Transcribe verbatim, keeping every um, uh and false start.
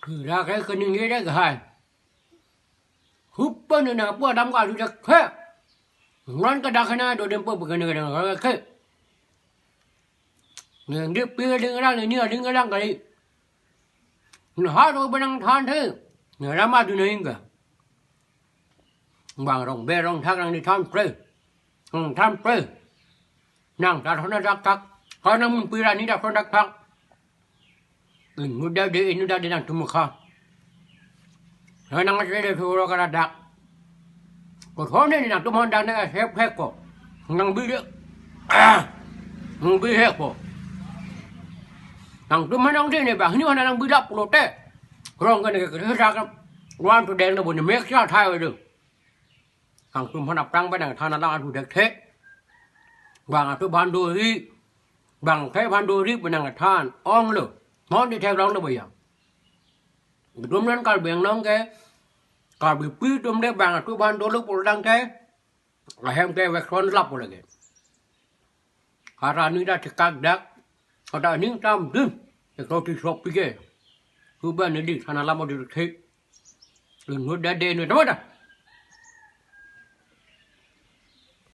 Kira ke kening ye dek hai. Hupan na pu adam ka lu dek khe. Ngan ka dak na do dem po bukan dek dek khe. Nang di pi ding rang ni ding rang kali. Nah ha do benang than the. Nah lama du na ingka. Bang rong be rong thak nang ni than pre. Rong than pre. Nang ta thon dak thak. Ka nang mun pi ra ni dak thon dak thak. Inut dak de, inut dak de nangtum kha. Nang ase de thuro ka dak. Ko thon ni nangtum hon dak nang ase phek ko. Nang bi de. Ah. Nang bi he ko. Nangtum hon nang de ne bang ni hon nang bi dak pulote. Rong ke ne ke dak. Wan tu deng na bo ne mek cha thai we de. Nangtum hon aphrang ba nang than alam adu dek the. Bang atu bhan do ri. Bang the bhan do ri ba nang than ong lo. Mon di the long lo ba ya. Dum nan Karbi Anglong ke. Karbi pi dum de bang atu bhan do lo pul dang the. Ahem ke vek thon lap pul ke. Hara ni da thekak dak. Ada ning tam dun. Ek roti sop pi ke. Huban ni di than alam adu dek the. Inut dak de inut dak.